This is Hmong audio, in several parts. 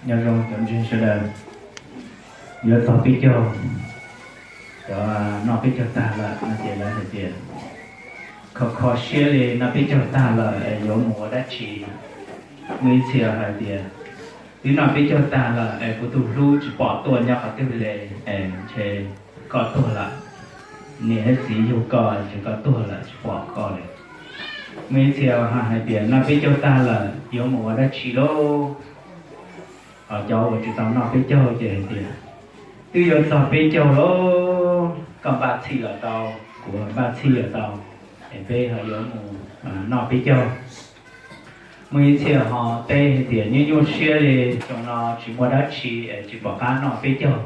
Nyob zoo cov ntseeg sawv daws, yuav txog peb caug, cov noj peb caug tag lawm no ces lawv hais tias, kho kho siab li noj peb caug tag lawm es yuav mus ua dab tsi? Muaj ib txhia hais tias, twb noj peb caug tag lawm es kuv tus hlub tsis pom tuaj nyob qhov twg li, es ntshe koj tuag lawm, niam thiab txiv yug koj ces koj tuag lawm tsis pom koj li. Muaj ib txhia hais tias noj peb caug tag lawm yuav mus ua dab tsi lauj? Ho cov uas tsis tau noj peb caug ces hais tias, twb yuav txog peb caug lauj, koj npaj txhij los tau, kuv npaj txhij los tau, es peb ho yuav mus noj peb caug. Muaj ib txhia ho teb hais tias nyuaj nyuaj siab li, xyoo no tsis muaj dab tsi es tsis pom qab noj peb caug.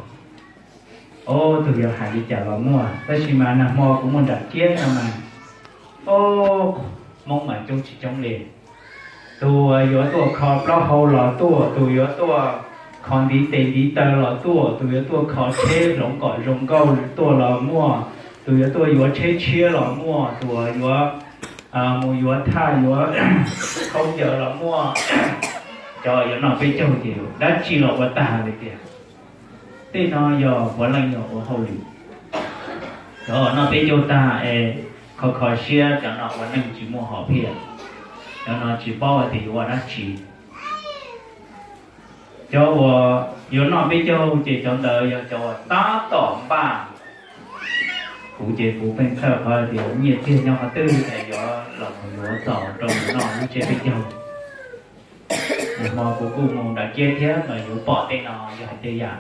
Ob tug yuav hais li cas los muaj, tab sis mas nag hmo kuv mus nram kiab no mas, ob, Hmoob mas coob tsis coob li. Tus yuav tuaj kho plaub hau los tuaj, tus yuav tuaj kho ntiv tes ntiv taw los tuaj, tus yuav tuaj kho tsheb hloov kom zoo nkauj tuaj los muaj, tus yuav tuaj yuav tsheb tshiab los muaj, tus yuav mus yuav thaj yuav khaub ncaws los muaj. Cov yuav noj peb caug ces dab tsi los ua tag li tiag. Tej no yog puav leej yog ua hauj lwm. Cov noj peb caug tag es kho kho siab, cov no ua neej tsis muaj hom phiaj, cov no tsis paub hais tias yuav ua dab tsi. Cov uas yuav noj peb caug ces cov ntawd yog cov uas tab tom npaj. Kuv ces kuv pheej txhawj qhov tias nyiaj txiag nyob qhov twg es yuav los mus yuav txaus rau noj lub tsiab peb caug. Nag hmo kuv kuj mus nram kiab thiab los yuav pom tej no yog hais tias yam.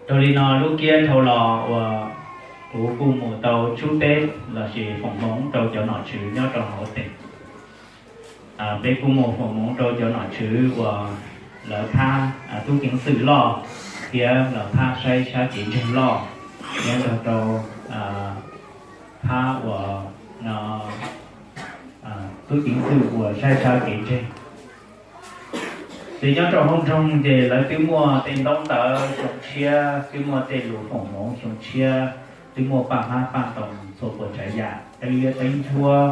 Raws li no lub kiab dhau los uas kuv kuj mus tau tsub teb lossis foom hmoov rau cov nom tswv nyob rau hauv teb. Peb kuj mus foom hmoov rau cov nom tswv uas lawv phab tub ceev xwm loj thiab lawv phab saib sab kev ntseeg loj, nyob nrog rau phab uas tub ceev xwm uas saib sab kev ntseeg. Ces nyob rau hauv nroog ces lawv twb muaj tej ntaub ntawv xyoo tshiab, twb muaj tej lus foom hmoov xyoo tshiab, twb muaj paj hmab paj ntoo txhua puas tsav yam, teeb liab teeb nchuab,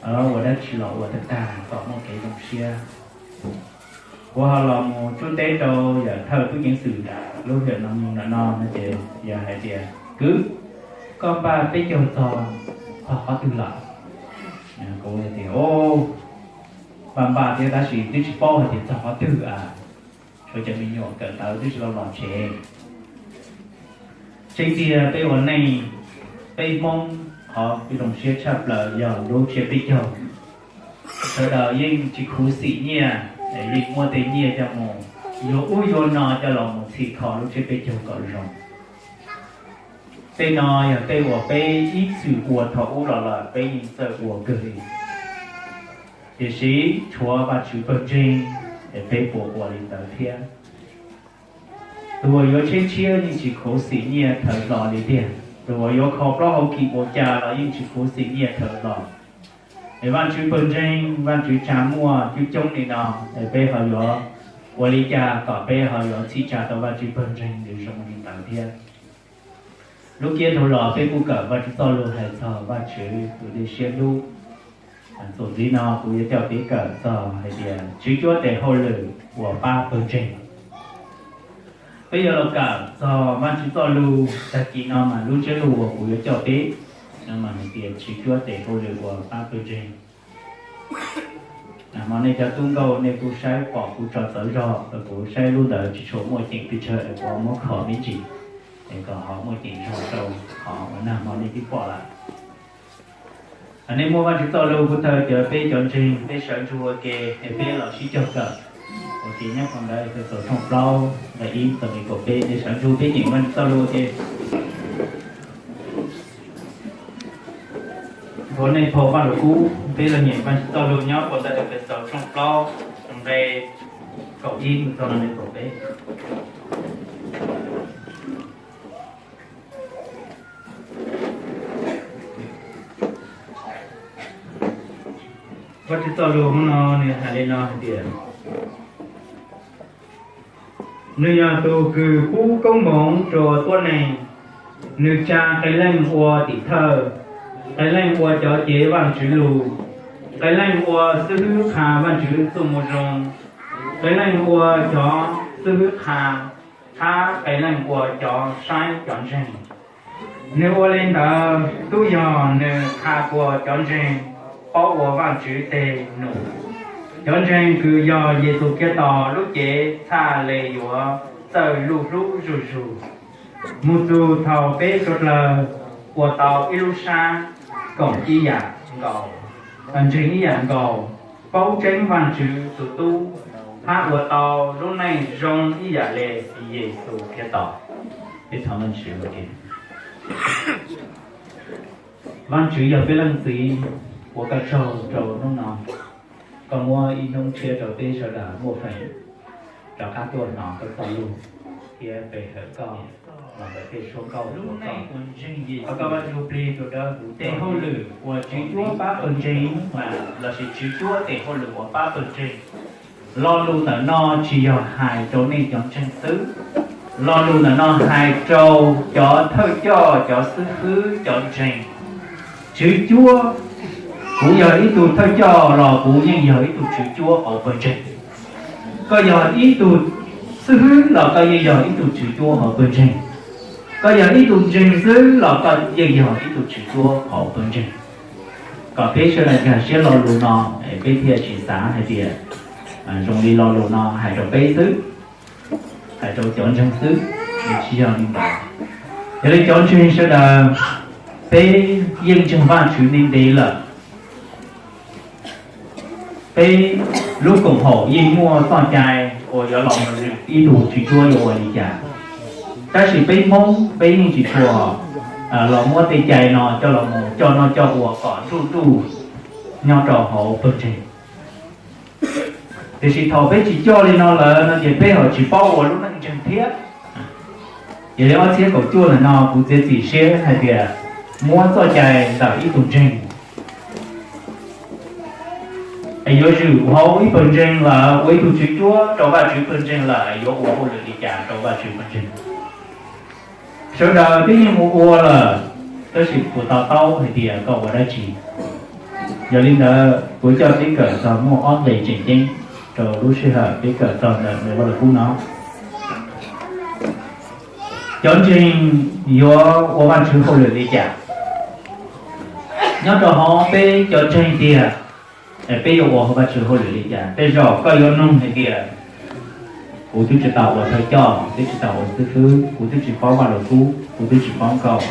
ua dab tsi los ua tag tag kom muaj kev zoo siab. Kuv ho los mus tsub teb rau yawm thawj tub ceev xwm lub hwm no mus no no no ces yawg hais tias, kwv, koj npaj peb caug txog, txog qhov twg lawm? Kuv tias, npaj npaj thiab tab sis twb tsis paub hais tias txog qhov twg a, tshuav cov me nyuam kawm ntawv twb tsis tau los tsev. Tseeb tiag peb ua neej, peb Hmoob qhov zoo siab tshaj plaws yog lub tsiab peb caug. Sawv daws yeej tsis khuv xim nyiaj, yeej muaj tej nyiaj coj mus yuav ub yuav no coj los mus txhim kho lub tsiab peb caug kom zoo. Tej no yog tej uas peb ib txwm ua thaum ub los lawm peb yeej txawj ua kawg li. Tiam sis tshuav Vajtswv pawg ntseeg es peb puas ua li ntawd thiab? Tus uas yuav tsheb tshiab yeej tsis khuv xim nyiaj thawv hlo li tiag, tus uas yuav kho plaub hau kim npaum cas los yeej tsis khuv xim nyiaj thawv hlo. Es Vajtswv pawg ntseeg, Vajtswv tsa muaj coob coob li no, es peb ho yuav ua li cas kom peb ho yuav txhim tsa tau Vajtswv pawg ntseeg nws zoo li ntawd thiab? Lub kiab dhau los peb kuj kawm Vajtswv txoj lus hais txog Vajtswv tus dej siab hlub. Txuas ntxiv no kuv yuav coj peb kawm txog hais tias tswv cuab tes hauj lwm uas pab pawg ntseeg. Peb yuav los kawm txog Vajtswv txoj lus tag kis no mas lub ntsiab lus uas kuv yuav coj peb no mas hais tias tswv cuab tes hauj lwm uas pab pawg ntseeg. Hmo nej cov tub nkauj nej kuj saib pom kuv tso txawv zog, kuv saib lub ntawd tsis tshua muaj ceem pes tsawg es kuv muab kho me ntsis es kom ho muaj ceem zog rau qhov uas nag hmo nej twb pom lawm. Nej muaj Vajtswv txoj lus kuv thov caw peb cov ntseeg peb sawv ntsug ua ke es peb los sib cog kawm ua ke nyob qhov ntawd Efexaus tshooj plaub nqe ib txog nqe kaum peb, nej sawv ntsug peb nyeem Vajtswv txoj lus ua ke. Thov nej phau Vajluskub, peb los nyeem Vajtswv txoj lus nyob rau ntawm Efexaus tshooj plaub nqe kaum ib mus txog nqe kaum peb. Vajtswv txoj lus hnub no nws hais li no hais tias, nws yog tus kws pub koob hmoov rau tuab neeg, nws tsa qee leej ua tim thawj, qee leej ua cov cev Vajtswv lus, qee leej ua xib hwb qha Vajtswv txoj moo zoo, Qias Leej ua cov xib hwb qha, hab Qias Leej ua cov saib cov ntseeg. Nws ua li ntawd tub yog nws qha kuas cov ntseeg paub ua Vaajtswv teg num. Cov ntseeg kws yog Yexus Khetos lub cev txhaj le yuav txawj luj hlub zuj zug, moog txug thaus peb suav dlawg ua tau ib lub sab koom ib yam nkaus, ntseeg ib yam nkaus, paub tseeb Vaajtswv tug tub, hab ua tau lub neej zoo ib yam le Yexus Khetos. Vaajtswv yog peb leej txiv, ua koj tsaug rau hnub no, koj muab ib hnub tshiab rau peb sawv daws muaj feem rov qab tuaj hnov koj txoj lug thiab pe hawm koj los ntawm tej suab nkauj ua koj. Thov koj Vaajtswv plig rua dawb huv tej hauj lwm uas Tswv Cuab pab pawg ntseeg mas lossis Tswv Cuab tes hauj lwm uas pab pawg ntseeg. Lo lus ntawm no tsis yog hais rau nej cov ntseeg xwb. Lo lus ntawm no hais rau cov thawj coj, cov xib hwb, cov ntseeg. Tswv Cuab, kuv yog ib tug thawj coj los kuv yeej yog ib tug Tswv Cuab hauv pawg ntseeg. Koj yog ib tug xib hwb los koj yeej yog ib tug Tswv Cuab hauv pawg ntseeg. Koj yog ib tug ntseeg xwb los koj yeej yog ib tug Tswv Cuab hauv pawg ntseeg. Kom peb sawv daws nkag siab lo lus no, peb thiaj tsis xav hais tias zoo li lo lus no hais rau peb xwb, hais rau cov ntseeg xwb, nws tsis yog li ntawd. Yog li cov ntseeg sawv daws, peb yeej ntseeg Vaajtswv ntev ntev lawm. Peb lub koom haum yeej muaj txoj cai uas yuav los mus ib tug Tswv Cuab yuav ua li cas. Tab sis peb Hmoob peb yeej tsis tshua los muab tej cai no coj los mus coj noj coj ua kom nruj nruj nyob rau hauv pawg ntseeg. Tiam sis thaum peb tsis coj li no lawm no ces peb ho tsis paub ua lub neej ntseeg thiab. Yog li ob txhiab kaum cuaj ntawm no kuv txiav txim siab hais tias muab txoj cai ntawm ib tug ntseeg es yuav zwm hauv ib pawg ntseeg lawm, ua ib tug Tswv Cuab rau Vajtswv pawg ntseeg lawm, yuav ua hauj lwm li cas rau Vajtswv pawg ntseeg. Sawv daws twb yeej mus ua lawm, tab sis puas to taub hais tias koj ua dab tsi? Yog li ntawd kuv coj peb kawm txog muaj ob nqe tseem ceeb rau lub sij hawm peb kawm txog ntawm Nqe Vaj Lug Kub no. Cov ntseeg yuav ua Vajtswv hauj lwm li cas? Nyob rau hauv peb cov ntseeg tiag, peb yuav ua Vajtswv hauj lwm li cas? Tej zaum koj yuav nug hais tias, kuv twb tsis tau ua thawj coj, twb tsis tau ua xib fwb, kuv twb tsis paub Vaj Lug Kub, kuv twb tsis paub nkauj,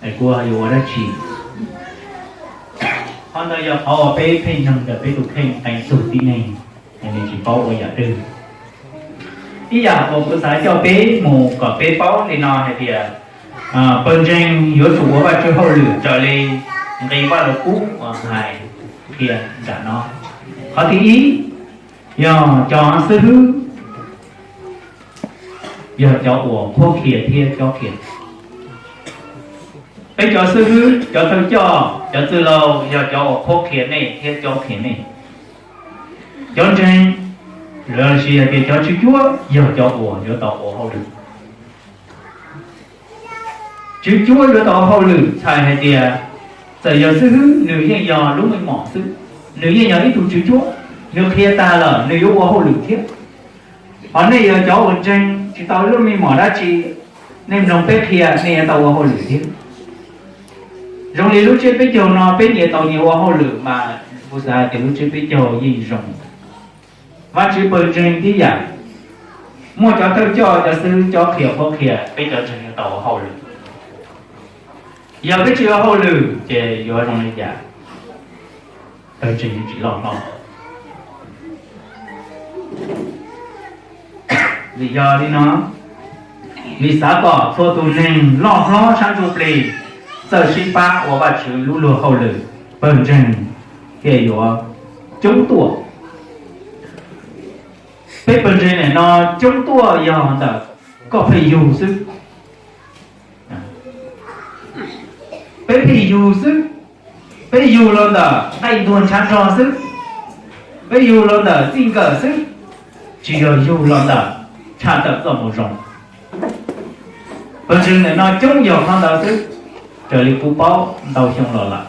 es kuv yuav ua dab tsi? Qhov ntawd yog qhov uas peb pheej nug ntawm peb tus kheej qee tug tib neeg, es nws tsis paub ua yam twg. Ib yam uas kuv xav coj peb mus kom peb paub li no hais tias, pawg ntseeg yuav tsum ua Vajtswv hauj lwm raws li nqe Vaj Lug Kub uas hais qhia nram no. Qhov thib ib, yog cov xib fwb yog cov uas qhuab qhia thiab cob qhia. Peb cov xib fwb, cov thawj coj, cov txwj laug yog cov uas qhuab qhia nej thiab cob qhia nej. Cov ntseeg, lossis hais tias cov Tswv Cuab yog cov uas yuav tau ua hauj lwm. Tswv Cuab yuav tau ua hauj lwm txhais hais tias, txawm yog xib fwb nws yeej yog lub meej mom xwb, nws yeej yog ib tug Tswv Cuab, nws qhia tag lawm nws yuav ua hauj lwm thiab. Hos nej yog cov uas ntseeg tsis tau lub meej mom dab tsi, nej mloog peb qhia nej yuav tau ua hauj lwm thiab. Zoo li lub tsiab peb caug no peb nyias tau nyias ua hauj lwm mas kuv xav hais tias lub tsiab peb caug yeej zoo. Vajtswv pawg ntseeg tib yam, muaj cov thawj coj, cov xib hwb cob qhia qhuab qhia, peb cov ntseeg yuav tau ua hauj lwm. Yog peb tsis ua hauj lwm ces yuav zoo li cas? Pawg ntseeg yeej tsis loj hlob. Vim yog li no, vim xav kom txhua tus neeg loj hlob sab ntsuj plig txawj sib pab ua Vajtswv lub luag hauj lwm, pawg ntseeg thiaj yuav coob tuaj. Peb pawg ntseeg nim no coob tuaj yog ntawm koj pheej yug xwb. Peb pheej yug xwb, peb yug los ntawm nqaij ntuag ntshav zog xwb, peb yug los ntawm txij nkawm xwb, tsis yog yug los ntawm tshaj tawm txoj moo zoo. Pawg ntseeg ntawm no coob yog qhov ntawd xwb, raws li kuv paub ntau xyoo los lawm,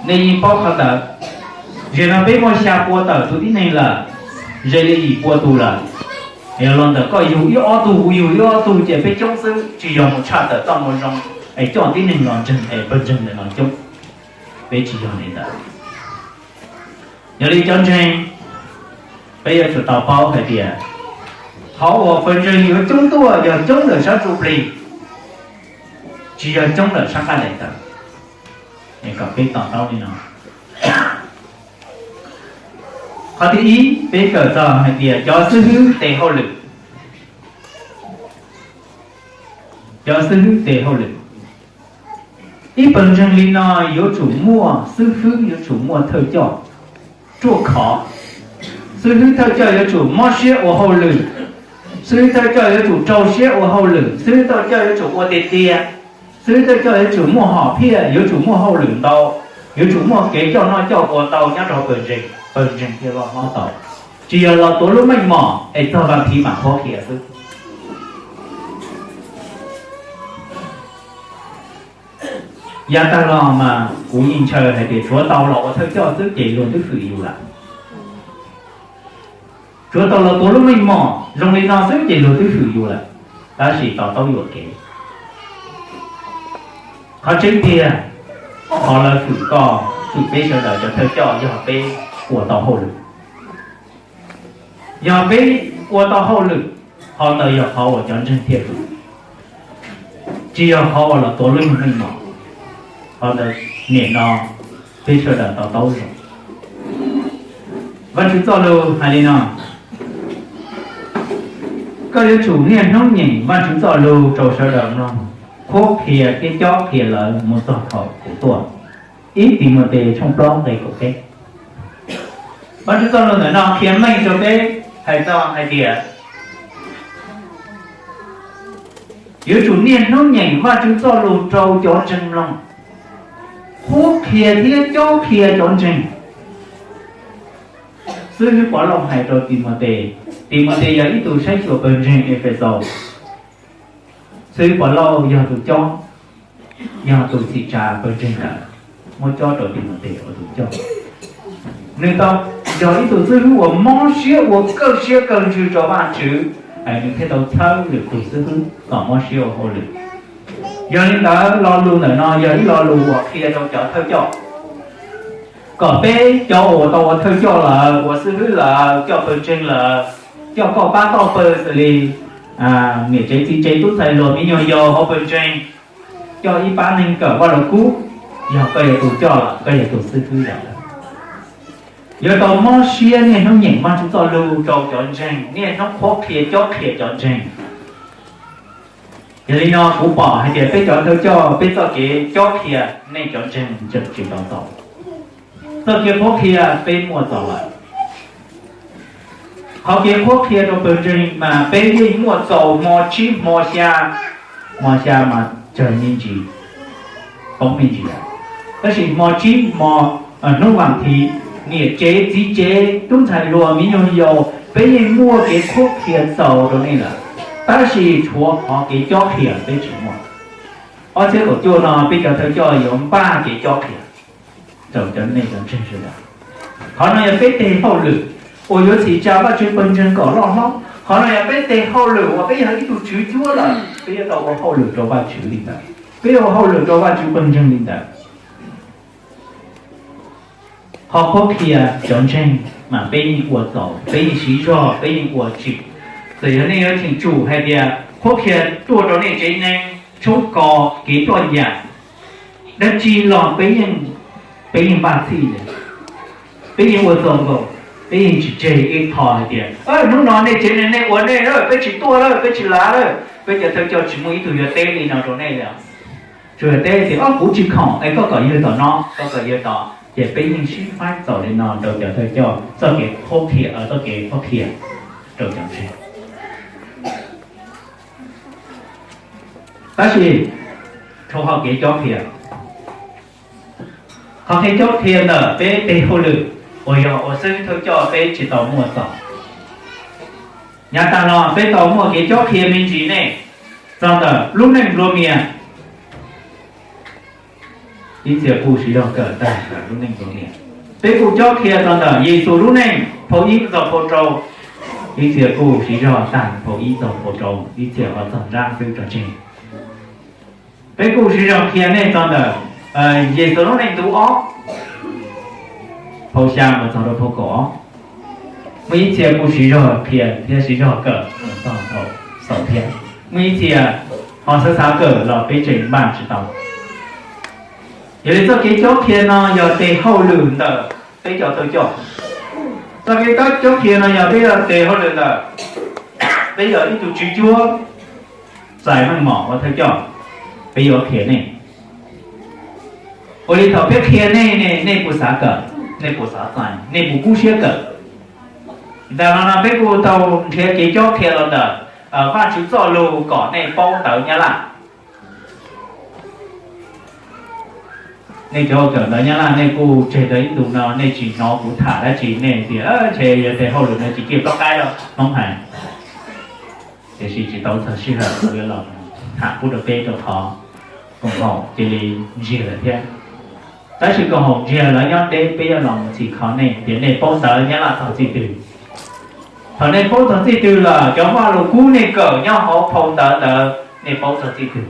nej yeej paub qhov ntawd. Zaum no peb muaj xya pua tawm tus tib neeg lawm, ze li yim pua tus lawm. Yog los ntawm koj yug ib ob tug, kuv yug ib ob tug, ces peb coob xwb, tsis yog mus tshaj tawm txoj moo zoo es coj tib neeg los ntseeg es pawg ntseeg ntawm no coob. Peb tsis yog li ntawd. Yog li cov ntseeg, peb yuav tsum tau paub hais tias qhov uas pawg ntseeg yuav coob tuaj yog coob ntawm sab ntsuj plig, tsis yog coob ntawm sab nqaij daim tawv. Kom peb to taub li no. Qhov thib ib, peb kawm txog hais tias cov xib hwb tes hauj lwm. Cov xib hwb tes hauj lwm. Ib pawg ntseeg li no yuav tsum muaj xib hwb, yuav tsum muaj thawj coj ruaj khov. Xib hwb thawj coj yuav tsum mob siab ua hauj lwm. Xib hwb thawj coj yuav tsum rau siab ua hauj lwm. Xib hwb thawj coj yuav tsum ua tiag tiag. Xib hwb thawj coj yuav tsum muaj hom phiaj, yuav tsum muaj hauj lwm ntau, yuav tsum muaj kev coj noj coj ua ntau nyob rau pawg ntseeg, pawg ntseeg thiaj loj hlob tau. Tsis yog los tuav lub meej mom es txog vas thiv mam qhuab qhia xwb. Yav tag los mas kuv yeej ntshaw hais tias tsuav tau los ua thawj coj xwb ces luag twb hwm yus lawm. Tsuav tau los tuav lub meej mom zoo li no xwb ces luag twb hwm yus lawm, tab sis to taub yuam kev. Qhov tseeb tiag, qhov lawv hwm koj, hwm peb sawv daws cov thawj coj yog peb ua tau hauj lwm. Yog peb ua tau hauj lwm, qhov ntawd yog qhov uas cov ntseeg thiaj hwm, tsis yog qhov uas los tuav lub meej mom. Qhov ntawd nim no peb sawv daws to taub zoo. Vajtswv txoj lus hais li no: Koj yuav tsum niaj hnub nyeem Vajtswv txoj lus rau sawv daws mloog, qhuab qhia thiab cob qhia lawv mus txog thaum kuv tuaj. Ib Timautes tshooj plaub nqe kaum peb. Vajtswv txoj lus ntawm no qhia meej rau peb hais txog hais tias yuav tsum niaj hnub nyeem Vajtswv txoj lus rau cov ntseeg mloog, qhuab qhia thiab cob qhia cov ntseeg. Xib hwb Pov Lauj hais rau Timautes, Timautes yog ib tug saib xyuas pawg ntseeg Efexaus. Xib hwb Pov Lauj yog tus cob, yog tus txhim tsa pawg ntseeg ntawd, muab cob rau Timautes ua tus coj. Nws tau yog ib tug xib hwb uas mob siab ua kawg siab kawg ntsws rau Vajtswv, nws thiaj tau txhawb lwm tus xib hwb kom mob siab ua hauj lwm. Yog li ntawd lo lus ntawm no yog ib lo lus uas qhia rau cov thawj coj, kom peb cov uas tau ua thawj coj lawm, ua xib hwb lawm, coj pawg ntseeg lawm, coj koj pab koj pawg xws li niam tsev txiv tsev tub ntxhais hluas me nyuam yaus hauv pawg ntseeg, coj ib pab neeg kawm Vaj Lug Kub, yog koj yog tus coj lawm, koj yog tus xib hwb lawm, yuav tau mob siab niaj hnub nyeem Vajtswv txoj lus rau cov ntseeg, niaj hnub qhuab qhia cob qhia cov ntseeg. Yog li no kuv pom hais tias peb cov thawj coj peb txoj kev cob qhia nej cov ntseeg tseem tsis tau txaus. Txoj kev qhuab qhia peb muaj txaus lawm. Qhov kev qhuab qhia rau pawg ntseeg mas peb yeej muaj txaus hmo tsib hmo xya, hmo xya mas tsawg me ntsis, poob me ntsis lawm. Tab sis hmo tsib hmo, hnub vas thiv, niam tsev txiv tsev tub ntxhais hluas me nyuam yaus peb yeej muaj kev qhuab qhia txaus rau nej lawm, tab sis tshuav qhov kev cob qhia peb tsis muaj. Ob txhiab kaum cuaj no peb cov thawj coj yuav npaj kev cob qhia rau cov nej cov ntseeg sawv daws. Qhov no yog peb teg hauj lwm uas yuav txhim tsa Vajtswv pawg ntseeg kom loj hlob. Qhov no yog peb teg hauj lwm uas peb yog ib tug tswv cuab lawm, peb yuav tau ua hauj lwm rau Vajtswv li ntawd, peb yuav ua hauj lwm rau Vajtswv pawg ntseeg li ntawd. Qhov qhuab qhia cov ntseeg mas peb yeej ua txaus, peb yeej siv zog, peb yeej ua tsim. Txawm yog nej yuav cheem tsum hais tias qhuab qhia tuaj rau nej tsev neeg, tshoob kos, kev coj yam, dab tsi los peb yeej, peb yeej npaj txhij li. Peb yeej ua txaus nkaus, peb yeej tsis tseg ib qho hais tias hnub no nej tsev neeg nej ua nej lawm, peb tsis tuaj lawm, peb tsis lav lawm. Peb cov thawj coj tsis muaj ib tug yuav teb li no rau nej li. Tsuas yog teb tias, o, kuv tsis khoom es koj kom yawg tom no, koj kom yawg tom, ces peb yeej sib faib txaus li no rau cov thawj coj txoj kev qhuab qhia, txoj kev qhuab qhia rau cov ntseeg. Tab sis rau qhov kev cob qhia, qhov kev cob qhia ntawm peb teg hauj lwm uas yog ua xib hwb thawj coj peb tsis tau muaj txaus. Yav tag los peb tau muaj kev cob qhia me ntsis nej txog ntawm lub neej nplua mias. Ib txhia kuj siv zog kawm tag ntawm lub neej nplua mias. Peb kuj cob qhia txog ntawm Yexus lub neej phau ib txog phau rau, ib txhia kuj siv zog tag phau ib txog phau rau, ib txhia ho txog nrab xwb tso tseg. Peb kuj siv zog qhia nej txog ntawm Yexus lub neej ntu ob, phau xya mus txog rau phau kaum ob. Muaj ib txhia kuj siv zog qhia thiab siv zog kawm mus txog phau xaus thiab. Muaj ib txhia ho xav xav kawm los peb tseem npaj tsis tau. Yog li txoj kev cob qhia no yog tes hauj lwm ntawm peb cov thawj coj. Txoj kev cob qhia no yog peb tes hauj lwm ntawm peb yog ib tug tswv cuab txais meej mom ua thawj coj, peb yuav qhia nej. Ua li thaum peb qhia nej ne, nej puas xav kawm, nej puas xav txais, nej puas kub siab kawm? Ntawm no no peb kuj tau nrhiav kev cob qhia los ntawm Vajtswv txoj lus kom nej paub ntawv Nyab Laj. Nej cov kawm ntawv Nyab Laj nej kuj tseg tau ib ntus no nej tsis hnov kuv tham dab tsi, nej tias ntshe yog tes hauj lwm no tsis ciaj plaub qaib los Hmoob hais. Tiam sis tsis tau txog sij hawm kuv yuav los tham pub rau peb rau qhov koom haum cia li ntsiag lawm thiab. Tab sis koom haum ntsiag lawm nyob deb, peb yuav los mus txhim kho nej tias nej paub ntawv Nyab Laj txog txij twg. Thaum nej paub txog txij twg lawm, cov Vaj Lug Kub nej kawm nyob hauv phau ntawv ntawd nej paub txog txij twg.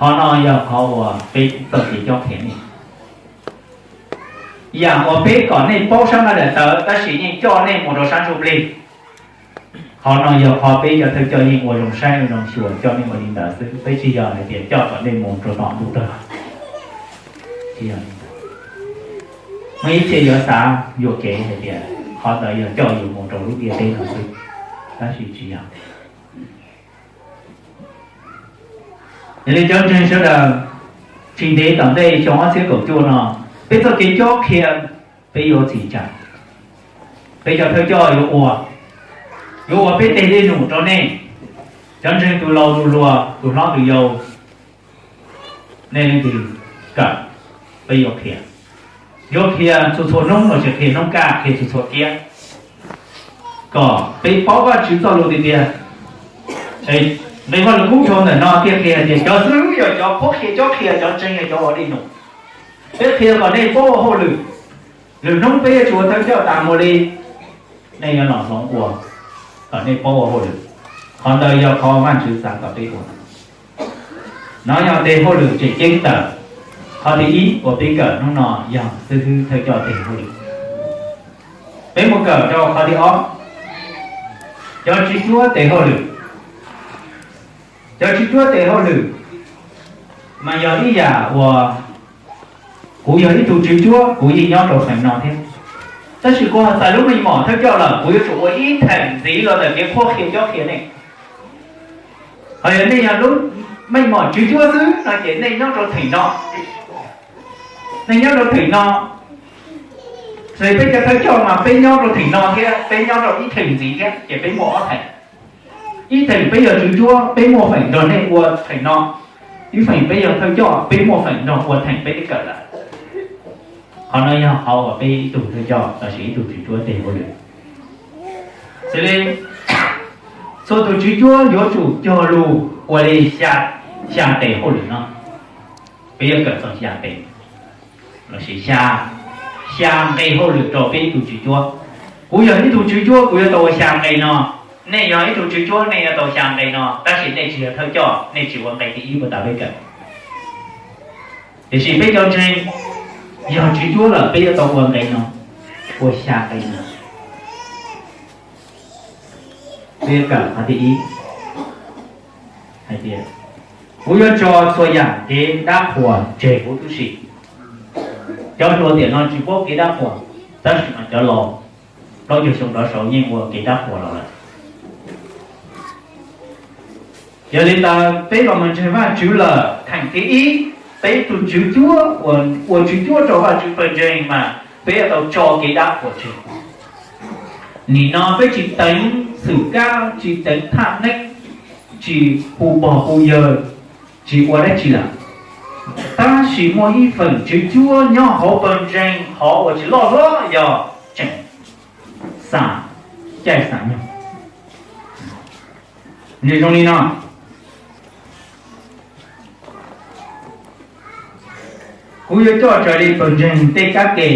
Qhov no yog qhov uas peb txoj kev cob qhia nej. Yam uas peb kom nej paub sab nqaij daim tawv tab sis yeej coj nej mus rau sab ntsuj plig. Qhov no yog qhov peb cov thawj coj yeej ua zoo saib ua zoo xyuas coj nej mus li ntawd xwb, peb tsis yog hais tias coj kom nej mus rau tom ntuj tag. Tsis yog li ntawd. Muaj ib txhia yuav xav yuam kev hais tias qhov ntawd yog coj yus mus rau lub ntiaj teb no xwb, tab sis tsis yog. Yog li cov ntseeg sawv daws, tsis ntev tom ntej xyoo ob txhiab kaum cuaj no, peb txoj kev cob qhia peb yuav txhim tsam. Peb cov thawj coj yuav ua, yuav ua peb tes dej num rau nej, cov ntseeg tus laus tus hluas, tus hlob tus yau, nej leej twg kawm, peb yuav qhia. Yuav qhia txhua txhua hnub los sis qhia hnub kaj, qhia txhua txhua tiam, kom peb paub Vajtswv txoj lus tiag tiag. Nqe Vaj Lug Kub rau ntawm no thiaj qhia tias cov xib hwb yog cov qhuab qhia cob qhia, cov ntseeg yog cov ua dej num. Peb qhia kom nej paub ua hauj lwm. Lwm hnub peb yuav tsum ua thawj coj tas mus li, nej yuav los hloov ua kom nej paub ua hauj lwm. Qhov ntawd yog qhov Vajtswv xav kom peb ua. No yog tes hauj lwm tseem ceeb ntawm. Qhov thib ib uas peb kawm hnub no yog xib hwb thawj coj tes hauj lwm. Peb mus kawm rau qhov thib ob, cov tswv cuab tes hauj lwm. Cov tswv cuab tes hauj lwm mas yog ib yam uas kuv yog ib tug tswv cuab, kuv yeej nyob rau feem no thiab. Tab sis kuv ho txais lub meej mom thawj coj lawm, kuv yuav tsum ua ib theem ntxiv los ntawm kev qhuab qhia cob qhia nej. Ho yog nej yog lub meej mom tswv cuab xwb no ces nej nyob rau theem no. Nej nyob rau theem no, ces peb cov thawj coj mas peb nyob rau theem no thiab peb nyob rau ib theem ntxiv thiab ces peb muaj ob theem. Ib theem peb yog tswv cuab, peb muaj feem nrog nej ua theem no. Ib feem peb yog thawj coj, peb muaj feem nrog ua theem peb twb kawm lawm. Qhov no yog qhov uas peb ib tug thawj coj los sis ib tug tswv cuab tes hauj lwm. Xws li txhua tus tswv cuab yuav tsum cog lus ua li xya tes hauj lwm no. Peb yuav kawm txog xya tes los sis xya, xya nqe hauj lwm rau peb ib tug tswv cuab. Kuv yog ib tug tswv cuab, kuv yuav tau ua xya nqe no. Nej yog ib tug tswv cuab, nej yuav tau xya nqe no, tab sis nej tsis yog thawj coj, nej tsis ua nqe thib ib puag ta peb kawm. Tiam sis peb cov ntseeg yog tswv cuab lawm, peb yuav tau ua nqe no, ua xya nqe no. Peb kawm qhov thib ib hais tias, kuv yuav tso txhua yam kev dab qhuas tseg huv tib si. Cov hluas tiam no tsis paub kev dab qhuas, tab sis mas cov laus plaub caug xyoo rov saud yeej ua kev dab qhuas los lawm. Yog li ntawd peb los mus ntseeg Vajtswv lawm, theem thib ib, peb tus tswv cuab uas ua tswv cuab rau Vajtswv pawg ntseeg mas peb yuav tau tso kev dab qhuas tseg. Nim no peb tsis teev xwm kab, tsis teev thaj neeb, tsis hu pog hu yawg, tsis ua dab tsi lawm. Tab sis muaj ib feem tswv cuab nyob hauv pawg ntseeg qhov uas tsis loj hlob yog tseem xam caij xam nyoog. Nws zoo li no. Kuv yuav coj raws li pawg ntseeg tej kab ke,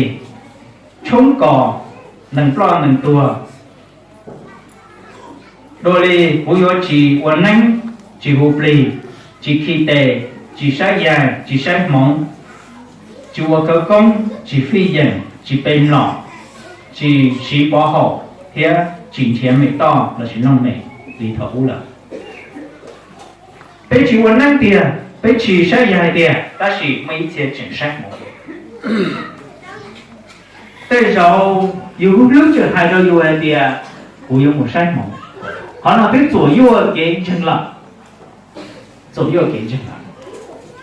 tshoob kos, nees ploj nees tuag. Dua li kuv yuav tsis ua neeb, tsis hu plig, tsis khi tes, tsis saib yaig, tsis saib hmoov, tsis ua khawv koob, tsis fij yeem, tsis pe mlom, tsis siv pov haum, thiab tsis nrhiav me toj lossis looj mem li thaum ub lawm. Peb tsis ua neeb tiag, peb tsis saib yaig tiag, tab sis muaj ib txhia tseem saib hmoov. Tej zaum yus lub hlwb tseem hais rau yus hais tias, kuv yuav mus saib hmoov. Qhov no twb txuam yuaj kev ntseeg lawm. Txuam yuaj kev ntseeg lawm.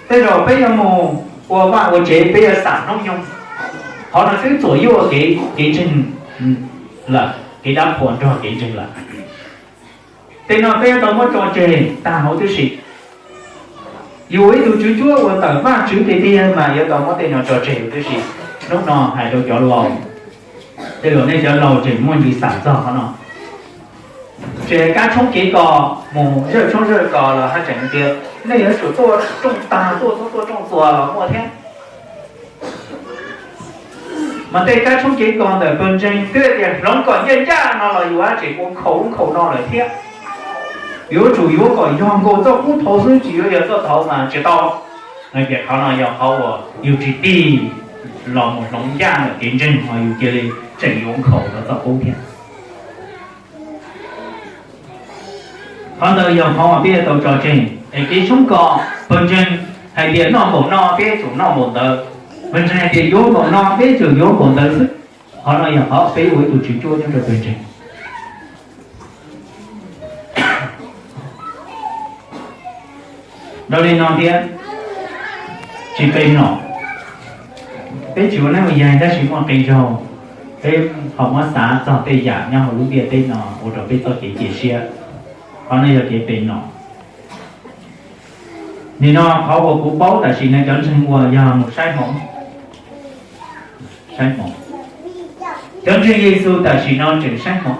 Tej zaum peb yuav mus ua vaj ua tsev, peb yuav xam hnub nyoog. Qhov no twb txuam yuaj kev, kev ntseeg lawm, kev dab qhuas nrog kev ntseeg lawm. Tej no peb yuav tau muab tso tseg tag huv tib si. Yus ua ib tug tswv cuab uas tawm Vajtswv tiag tiag mas yuav tau muab tej no tso tseg huv tib si. Hnub no hais rau cov laus, tej zaum nej cov laus tseem muaj ntsis xam txog qhov no. Tseem kab tshoob kev kos mus zawj tshoob zawj kos los haj tseem tias nej yuav tsum tuaj rooj tag, tuaj txhua tuaj rooj txuas los muaj thiab. Mas tej kab tshoob kev kos ntawm pawg ntseeg twb tias hloov kom ncaj ncaj no los yus haj tseem ua nkhaus lub nkhaus no lawm thiab. Yuav tsum yuav kom yog nkaus txoj qub thaud xwb, tsis yuav yog txoj thaud mas tsis tau. No ces qhov no yog qhov uas yus tsis tig los mus hloov ncaj ntawm kev ntseeg ho yus cia li tseem yuav nkhaus rau txoj qub thiab. Qhov ntawd yog qhov uas peb yuav tau tso tseg. Es kev tshoob kos, pawg ntseeg hais tias noj npaum no peb tsum noj npaum ntawd, pawg ntseeg hais tias yuav npaum no peb tsum yuav npaum ntawd xwb. Qhov no yog qhov peb ua ib tug tswv cuab nyob rau pawg ntseeg. Dua li no thiab, tsis pe mlom. Peb tsis ua neeb ua yaig tab sis muaj qee zaug peb ho muab xav txog tej yam nyob hauv lub ntiaj teb no ua rau peb txoj kev cia siab. Qhov no yog kev pe mlom. Nim no qhov uas kuv paub tam sim no cov ntseeg uas yog mus saib hmoov, saib hmoov. Cov ntseeg Yexus tam sim no tseem saib hmoov.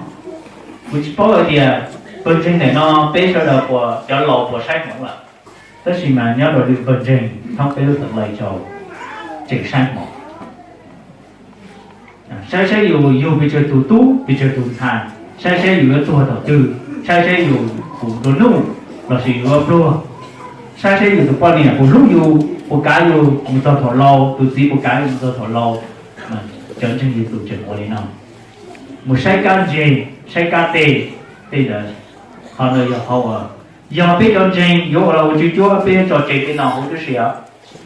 Kuv tsis paub hais tias pawg ntseeg ntawm no peb sawv daws puas, cov laus puas saib hmoov lawm, tab sis mas nyob rau lwm pawg ntseeg thoob peb lub xeev Lai Châu tseem saib hmoov. Saib saib yus yug pes tsawg tus tub pes tsawg tus ntxhais, saib saib yus yuav tuag thaum twg, saib saib yus puas nplua nuj, lossis yus yuav pluag, saib saib yus tus poj niam puas hlub yus, puas kav yus mus txog thaum laus, tus txiv puas kav yus mus txog thaum laus. Cov ntseeg Yexus tseem ua li no, mus saib kab ntseg, saib kab tej, tej ntawd. Qhov ntawd yog qhov uas yog peb cov ntseeg yuav ua los ua tswv cuab peb yuav tso tseg tej no huv tib si,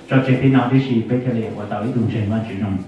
tso tseg tej no tib si peb thiaj li ua tau ib tug ntseeg Vajtswv zoo.